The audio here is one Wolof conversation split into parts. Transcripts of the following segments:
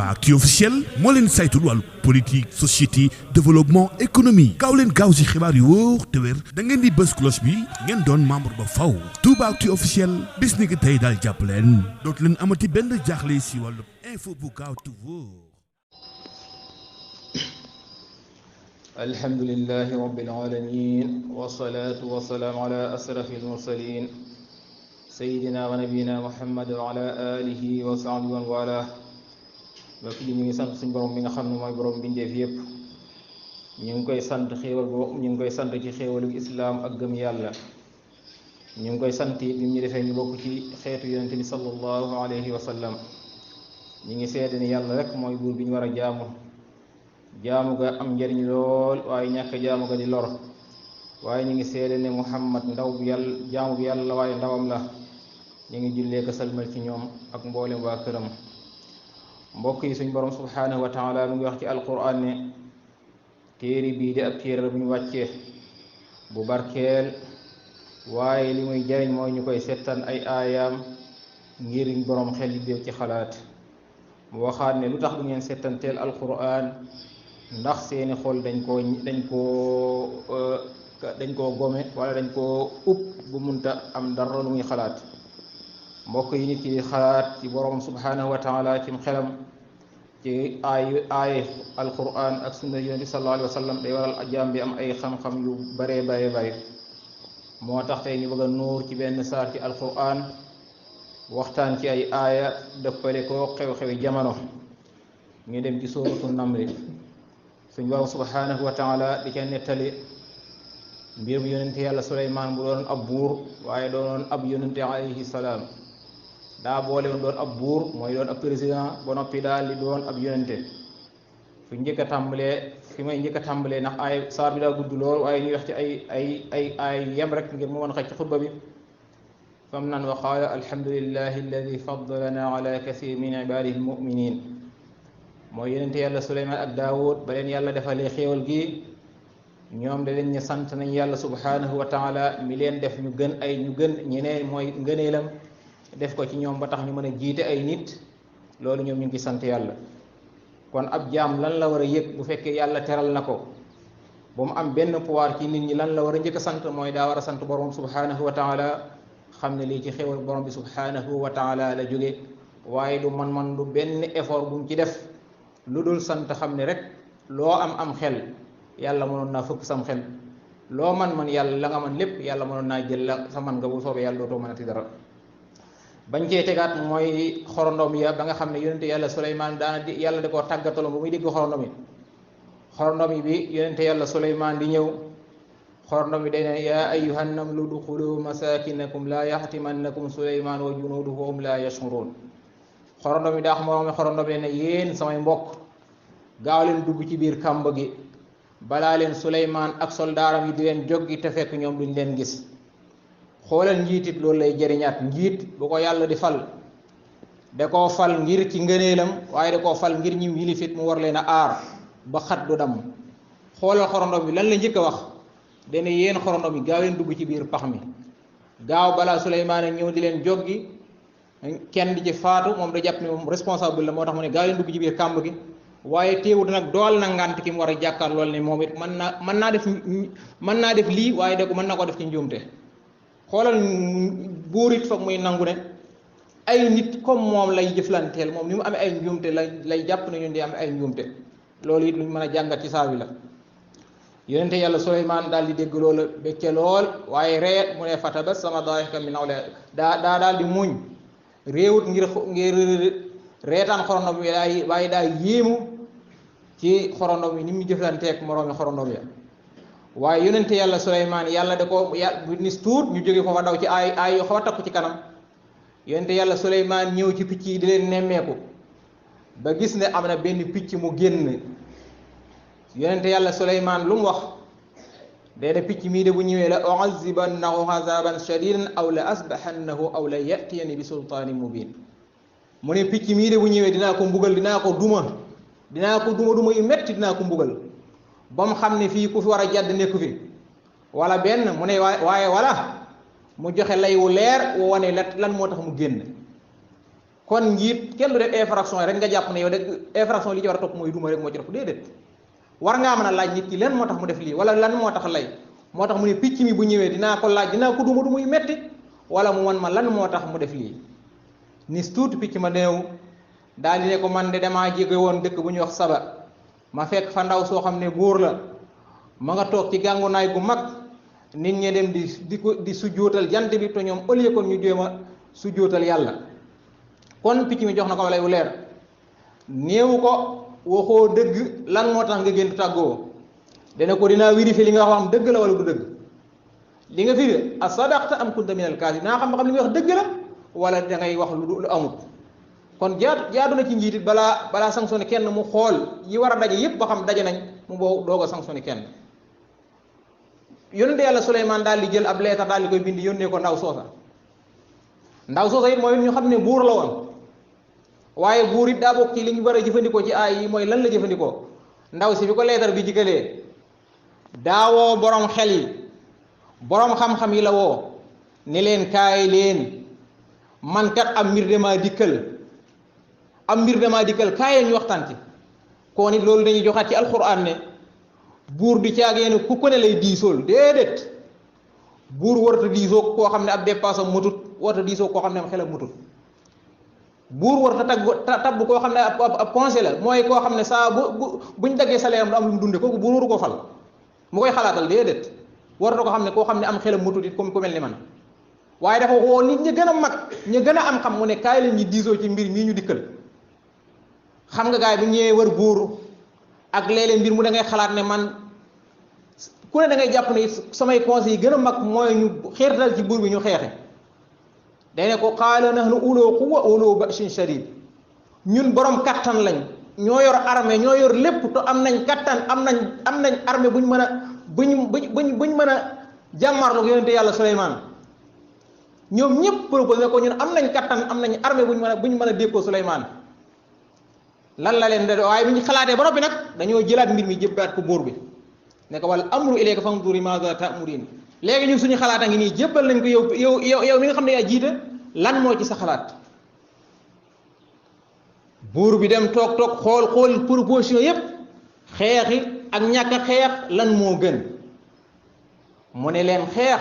Toubaactu officiel moo leen saytul wàllu politique société développement économie gaaw leen gaaw si xibaar yu wóor te wér da ngeen di bës cloche bi ngeen doon membre ba faw Toubaactu officiel bis ni ki tey daal jàpp leen dootu leen amati benn jaaxle si wàllu info bu gaaw te wóor. alhamdulillahi rabbil alamin wasalaatu wasalaamu ala asrafil mursalin sayyidina wa nabiyina muhammad wa ala alihi wa sahbihi wa wala mbokk yi ñu ngi sant suñu borom mi nga xam ne mooy borom bindeef yépp ñu ngi koy sant xéewal boobu ñu ngi koy sant ci xéewalu islaam ak gëm yàlla ñu ngi koy sant bi ñu defee ñu bokk ci xeetu yonente bi sallallahu alayhi wa sallam ñu ngi seede ni yàlla rek mooy buur bi ñu war a jaamu ga am njariñ lool waaye ñàkk jaamu ga di lor waaye ñu ngi seede ne muhammad ndaw bu yàlla jaamu bu yàlla waaye ndawam la ñu ngi jullee ko salmal ci ñoom ak mboolem waa këram. mbokk yi suñ borom subhanahu wa taala mu ngi wax ci alquran ne téere bii di ab téere bu ñu wàccee bu barkeel waaye li muy jariñ mooy ñu koy settan ay aayaam ngir borom xel yi def ci xalaat mu waxaat ne lu tax du ngeen settanteel alquran ndax seeni xol dañ koo gome wala dañ koo upp bu munta am dara lu muy xalaat. mbokk yi nit ki di xalaat ci borom subhanahu wa taala ci xelam ci ay alquran ak sunna yonent bi sallallahu alayhi wa sallam day waral jaam bi am ay xam-xam yu bare moo tax tey ñu bëgg a nuur ci benn saar ci alquran waxtaan ci ay aaya dëppale ko xew-xewi jamono ñu dem ci suuratu namli suñ borom subhanahu wa taala di ca nettali mbir mu yonente yàlla Suleymaan bu doon ab buur waaye doonoon ab yonente alayhi salaam daa boole woon doon ab buur mooy doon ab président ba noppi daal di doon ab yonente fi may njëkk a tàmbalee ndax ay saar bi daa gudd lool waaye ñuy wax ci ay yem rek ngir mu mën a xëj ci xutba bi fam naan wa qaala alhamdulillahi alladi faddalana ala kathir min ibadihi almuminin mooy yonente yàlla Suleymaan ak Daawud ba leen yàlla defalee xéewal gi ñoom da leen ñu sant nañ yàlla subhanahu wa taala mi leen def ñu gën ñeneen mooy ngëneelam def ko ci ñoom ba tax ñu mën a jiite ay nit loolu ñoom ñu ngi sant yàlla. kon ab jaam lan la war a yëg bu fekkee yàlla teral na ko ba mu am benn pouvoir ci nit ñi lan la war a njëkk a sant mooy daa war a sant borom subhanahu wa taala xam ne lii ci xéwal borom bi subhanahu wa taala la jóge waaye du man du benn effort bu mu ci def lu dul sant xam ne rek loo am xel yàlla mënoon naa fëkk sam xel loo man yàlla la nga man lépp yàlla mënoon naa jël la sa man nga bu soobee yàlla dootoo mënati dara. bañ cee tegaat mooy xorondom ya ba nga xam ne yonente yàlla Suleymaan daana di yàlla da koo tàggataloon bu muy dégg xorondom yi bi yonente yàlla Suleymaan di ñëw xorondom yi day ne yaa ayyuhan namlu duxulu masakinakum laa yaxtimannakum Suleymaan wa junuuduhu wa hum laa yash'uruun xorondom yi daa xam moom xorondom yi ne yéen samay mbokk gaaw leen dugg ci biir kàmb gi balaa leen Suleymaan ak soldaaram yi di leen joggi te fekk ñoom duñ leen gis. xoolal njiitit loolu lay jëriñaat njiit bu ko yàlla di fal da koo fal ngir ci ngëneelam waaye da koo fal ngir ñi yilifit mu war leen a aar ba xat du damm. xoolal xorondom bi lan la njëkk a wax dana yéen xorondom yi gaaw leen dugg ci biir pax mi gaaw balaa Suleymaan ñëw di leen joggi kenn di ci faatu moom da jàpp ne moom responsable la moo tax mu ne gaaw leen dugg ci biir kàmb gi waaye teewut nag dool na ngànt ki mu war a jàkkaar lool ne moom it mën naa def lii waaye da ko mën na ko def ci njuumte. xoolal buur it foog muy nangu ne ay nit comme moom lay jëflanteel moom ni mu amee ay njuumte lay jàpp ne ñun di am ay njuumte loolu it lu ñu mën a jàngat ci saa wi la. yonente yàlla Suleymaan daal di dégg loolu becce lool waaye reet mu ne fatabassama daahikan min qawlihaa daal di muñ réewut ngir reetaan xorondom yi waaye daa yéemu ci xorondom yi ni mu jëflanteek moroomi xorondom ya. waaye yonente yàlla Suleymaan yàlla da ko bu nis tuut ñu jóge foofa daw ci ay yoo xaw a takku ci kanam yonente yàlla Suleymaan ñëw ci picc yi di leen nemmeeku ba gis ne am na benn picc mu génn yonente yàlla Suleymaan lu mu wax day de picc mii de bu ñëwee la u'azzibannahu azaban shadidan aw la asbahannahu aw la yatiyani bi sultaanin mubin mu ne picc mii de bu ñëwee dinaa ko mbugal dinaa ko duma yu metti dinaa ko mbugal ba mu xam ne fii ku fi war a jàdd nekku fi wala benn mu ne waaye wala mu joxe lay wu leer wu wane lan moo tax mu génn kon njiit kenn du def infraction rek nga jàpp ne yow de infraction li ci war a topp mooy duma rek moo ci topp déedéet war ngaa mën a laaj nit ki lan moo tax mu def lii wala lan moo tax lay moo tax mu ne picc mi bu ñëwee dinaa ko laaj dinaa ko duma yu metti wala mu wan ma lan moo tax mu def lii nis tuuti picc ma néew daal di ne ko man de damaa jege woon dëkk bu ñuy wax Saba ma fekk fa ndaw soo xam ne góor la ma nga toog ci gàngunaay gu mag nit ñi dem di sujjóotal jant bi te ñoom au lieu kon ñu jéem a sujjóotal yàlla kon picc mi jox na ko lay wu leer néewu ko waxoo dëgg lan moo tax nga génn tàggoo dana ko dinaa vérifier li nga wax am dëgg la wala du dëgg li nga firi a sadaqta am kunta minal kaazibin naa xam li nga wax dëgg la wala da ngay wax lu amut kon jaadu na ci njiitit balaa sanctionné kenn mu xool yi war a daje yépp ba xam daje nañ mu boo doog a sanctionné kenn yónnente yàlla Suleymaan daal di jël ab leetar daal di koy bind yónnee ko ndaw soosa it mooy ñu xam ne buur la woon waaye buur it daa bokk ci li ñu war a jëfandikoo ci aay yi mooy lan la jëfandikoo ndaw si bi ko leetar bi jikalee daawoo borom xel yi borom xam-xam yi la woo ne leen kaay leen man kat am mbir damaa dikkal kaay ñu waxtaan ci koo nit loolu dañuy joxaat ci alxuraan ne buur di caagee ku ko ne lay diisool déedéet buur warta diisoo koo xam ne ab dépassam matut warta diisoo koo xam ne am xelam matut buur warta tabb koo xam ne ab conseil la mooy koo xam ne saa buñ daggee salaire am du am lu mu dunde kooku buur waru ko fal mu koy xalaatal déedéet warta ko xam ne koo xam ne am xelam matut it comme ku mel ni man waaye dafa woo nit ñi gën a mag ñi gën a am xam mu ne kaay leen ñi diisoo ci mbir mii ñu dikkal xam nga gaay bu ñëwee wër buur ak léeg-léeg mbir mu da ngay xalaat ne man ku ne da ngay jàpp ne samay conseil yi gën a mag mooy ñu xeertal ci buur bi ñu xeexe day ne ko qaala nahnu uloo quwwa uloo ba'sin shadid ñun borom kattan lañ ñoo yor armée ñoo yor lépp te am nañ kattan am nañ armée buñ mën a buñ mën a jàmmarloog yonente yàlla Suleymaan ñoom ñëpp proposé ko ñun am nañ kattan am nañ armée buñ mën a dékkoo Suleymaan lan la leen de waaye bi ñu xalaatee ba noppi nag dañoo jëlaat mbir mi jébbaat ko buur bi ne ko wal amru ilayka fanzuri maaza ta'murin léegi ñun suñu xalaat a ngi nii jébbal nañ ko yow mi nga xam ne yaa jiite lan moo ci sa xalaat buur bi dem toog xool proposition yépp xeexi ak ñàkk a xeex lan moo gën mu ne leen xeex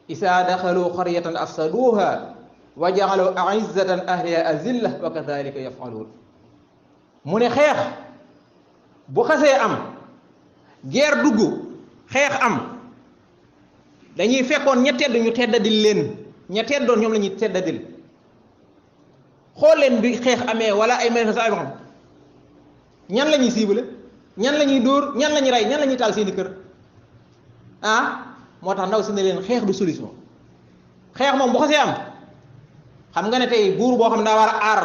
isaa daxalu qaryatan afsaduha wa ja'alu a'izzatan ahliha azilla wa kadhalika yaf'alun mu ne xeex bu xasee am guerre dugg xeex am dañuy fekkoon ña tedd ñu teddadil leen ña teddoon ñoom la ñuy teddadil xool leen bi xeex amee wala ay manifestation xam ñan la ñuy ciblé ñan la ñuy dóor ñan la ñuy rey ñan la ñuy taal seeni kër moo tax ndaw si ne leen xeex du solution xeex moom bu xasee am xam nga ne tey buur boo xam ne daa war a aar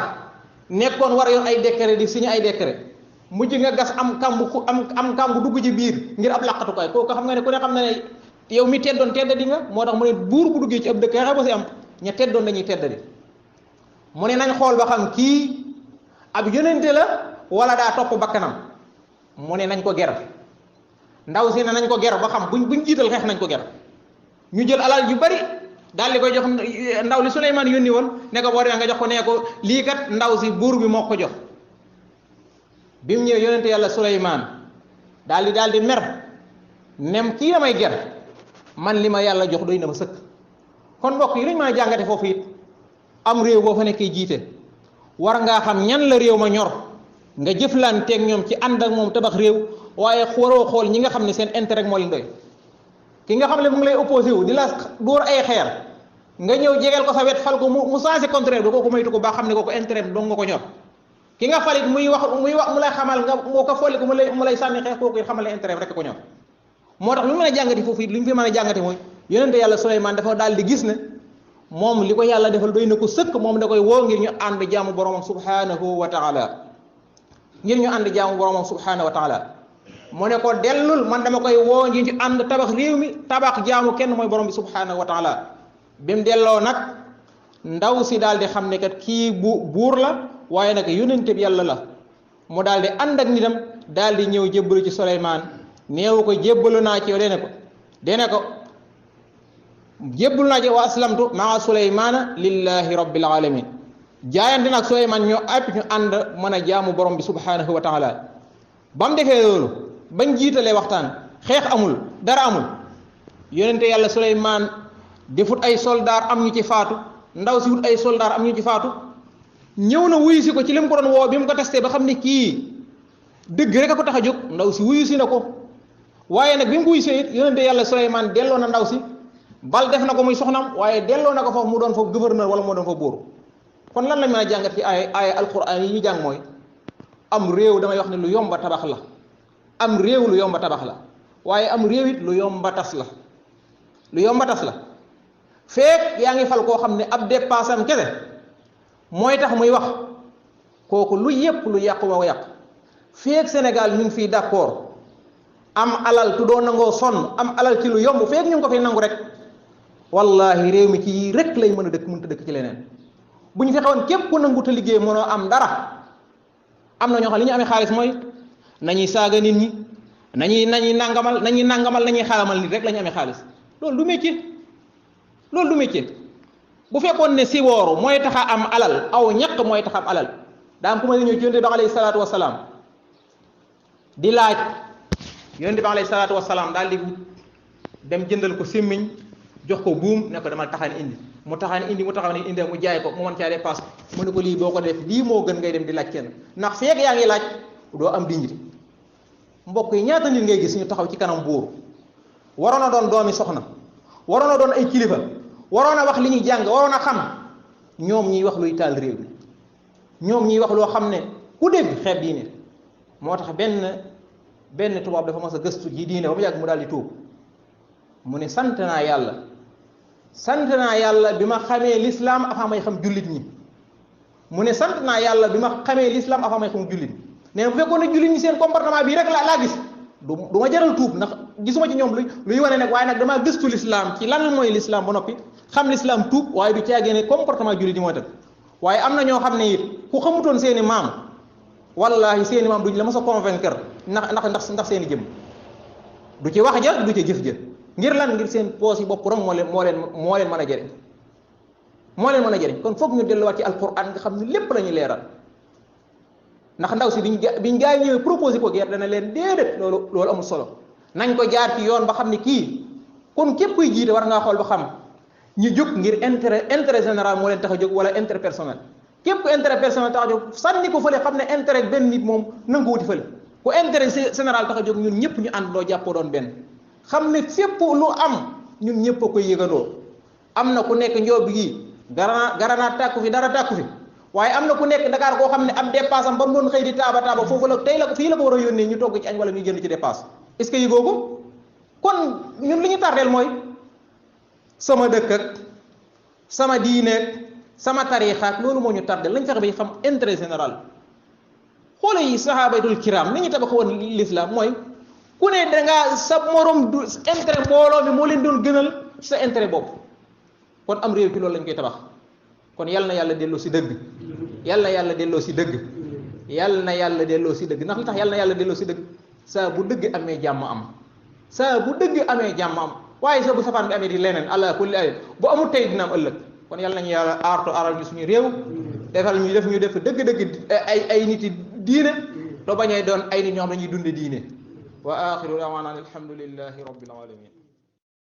nekkoon war a yor ay décret di signé ay décret mujj nga gas am kambu dugg ci biir ngir ab làqatukaay kooku xam nga ne ku ne xam na ne yow mi teddoon teddadi nga moo tax mu ne buur bu duggee ci ab dëkk xeex ba si am ña teddoon dañuy teddadi mu ne nañ xool ba xam kii ab yonente la wala daa topp bakkanam mu ne nañ ko ger ndaw si ne nañ ko ger ba xam buñ jiital xeex nañ ko ger ñu jël alal yu bari daal di koy jox ndaw li Suleymaan yónni woon ne ko boo demee nga jox ko nee ko lii kat ndaw si buur bi moo ko jox bi mu ñëwee yonente yàlla Suleymaan daal di mer nem kii damay ger man li ma yàlla jox doy na ma sëkk kon mbokk yi lañ mën a jàngate foofu it am réew boo fa nekkee jiite war ngaa xam ñan la réew ma ñor nga jëflanteeg ñoom ci ànd ak moom tabax réew waaye waroo xool ñi nga xam ne seen intérêt moo leen doy ki nga xam ne mu ngi lay opposé wu di la dóor ay xeer nga ñëw jegeel ko sa wet fal ko mu sensé contraire bi kooku moytu ko ba xam ne kooku intérêt dong nga ko ñor ki nga falit muy wax mu lay xamal nga moo ko folli ko mu lay sànni xeex kooku it xamal ne intérêt rek ko ñor moo tax lu ñu mën a jàngati foofu it lu ñu fi mën a jàngati mooy yonente yàlla Suleymaan dafa daal di gis ne moom li ko yàlla defal doy na ko sëkk moom da koy woo ngir ñu ànd jaamu boromam subhanahu wa taala mu ne ko dellul man dama koy woo ngir ñu ànd tabax réew mi tabax jaamu kenn mooy borom bi subhanahu wa taala bi mu delloo nag ndaw si daal di xam ne kat kii buur la waaye nag yonente bi yàlla la mu daal di ànd ak nitam daal di ñëw jébbalu ci Suleymaan neewu ko jébbalu naa ci yow dene ko jébbalu naa ci wa aslamtu maa Suleymaana lillahi rabbil alamin jaayante nag Suleymaan ñoo àpp ñu ànd mën a jaamu borom bi subhanahu wa taala ba mu defee loolu bañ jiitalee waxtaan xeex amul dara amul yonente yàlla Suleymaan defut ay soldaar am ñu ci faatu ndaw si wut ay soldaar am ñu ci faatu ñëw na wuyu si ko ci li mu ko doon woo bi mu ko testé ba xam ne kii dëgg rek a ko tax a jóg ndaw si wuyu si na ko waaye nag bi mu wuyu si it yonente yàlla Suleymaan delloo na ndaw si bal def na ko muy soxnam waaye delloo na ko foofu mu doon fa gouverneur wala moo doon fa buur kon lan la mën a jàngat ci ay alquran yi ñu jàng mooy am réew damay wax ne lu yomba tabax la am réew lu yomba tabax la waaye am réew it lu yomba tas la lu yomba tas la feek yaa ngi fal koo xam ne ab dépasse am kese mooy tax muy wax kooku lu yépp lu yàqu ma ko yàq feek Sénégal ñu ngi fii d'accord am alal tu doo nangoo sonn am alal ci lu yomb feek ñu ngi ko fi nangu rek wallahi réew mi ci rek lay mën a dëkk mënut a dëkk ci leneen bu ñu fexewoon képp ku nangu te liggéey mënoo am dara am na ñoo xam li ñu amee xaalis mooy nañuy saaga nit ñi nañuy nangamal nañuy xaramal nit rek la ñu amee xaalis loolu du métier loolu du métier bu fekkoon ne si wooru mooy tax a am alal aw ñaq mooy tax a am alal daa am ku ma ñëw ci yonent bi alayhi salaatu wasalaam di laaj yonent bi alayhi salaatu wasalaam daal di dem jëndal ko sémmiñ jox ko buum ne ko demal taxaan indi mu taxaan indi mu jaay ko mu mën caa dépasse mu ne ko lii boo ko def lii moo gën ngay dem di laaj kenn ndax feek yaa ngi laaj doo am dignité mbokk yi ñaata nit ngay gis ñu taxaw ci kanam buur waroon a doon doomi soxna waroon a doon ay kilifa waroon a wax li ñuy jàng waroon a xam ñoom ñiy wax luy taal réew mi ñoom ñiy wax loo xam ne ku dégg xeeb diine moo tax benn tubaab dafa mas a gëstu ji diine ba mu yàgg mu daal di tuub mu ne sant naa yàlla bi ma xamee l'islam avant may xam jullit ñi mu ne sant naa yàlla bi ma xamee l'islam avant may xam jullit ñi nee na bu fekkoon ne jullit ñi seen comportement bii rek laa gis du ma jaral tuub ndax gisuma ci ñoom luy wane nag waaye nag damaa gëstu l'islam ci lan mooy l'islam ba noppi xam l'islam tuub waaye du caagee ne comportement jullit ñi mooy tax waaye am na ñoo xam ne it ku xamutoon seeni maam wallahi seeni maam duñ la mës a convaincre ndax seeni jëm du ci wax ja du ci jëf ja ngir lan ngir seen poos yi bopp rom moo leen mën a jëriñ kon foog ñu delluwaat ci alquran nga xam ne lépp la ñuy leeral ndax ndaw si biñ gaa yi ñëwee proposé ko guerre dana leen déedéet loolu amul solo nañ ko jaar ci yoon ba xam ne kii kon képp kuy jiite war ngaa xool ba xam ñu jóg ngir intérêt général moo leen tax a jóg wala intérêt personnel képp ku intérêt personnel tax a jóg sànni ko fële xam ne intérêt benn nit moom nanga ko wuti fële ku intérêt général tax a jóg ñun ñëpp ñu àndandoo jàppoo doon benn xam ne fépp lu am ñun ñëpp a koy yëgandoo am na ku nekk njoob gi garanaat tàkku fi dara tàkku fi waaye am na ku nekk Dakar koo xam ne am dépasse am ba mu doon xëy di taaba foofu la tey la fii la ko war a yónnee ñu togg ci añ wala ñu jënd ci dépasse est-ce que yëgoo ko kon ñun li ñu tardeel mooy sama dëkk ak sama diine ak sama tariixa ak loolu moo ñu tardeel lañ fexe ba xam intérêt général xoole yi sahabatul kiram ni ñu tabax woon l'islam mooy ku ne dangaa sa morom du intérêt mbooloo mi moo leen doon gënal sa intérêt bopp kon am réew ci loolu lañ koy tabax kon yal na yàlla delloo si dëgg yal na yàlla delloo si dëgg yal na yàlla delloo si dëgg ndax li tax yal na yàlla delloo si dëgg saa bu dëgg amee jàmm am saa bu dëgg amee jàmm am waaye saa bu safaan bi amee di leneen allah kulli ay bu amul tey dina am ëllëg kon yal nañu yàlla aarto aaral ñu suñu réew defal ñu def dëgg-dëgg ay nit yi diine to bañay doon ay nit ñoo xam dañuy dunde diine wa axiru da'waana alhamdulillahi rabbil alamin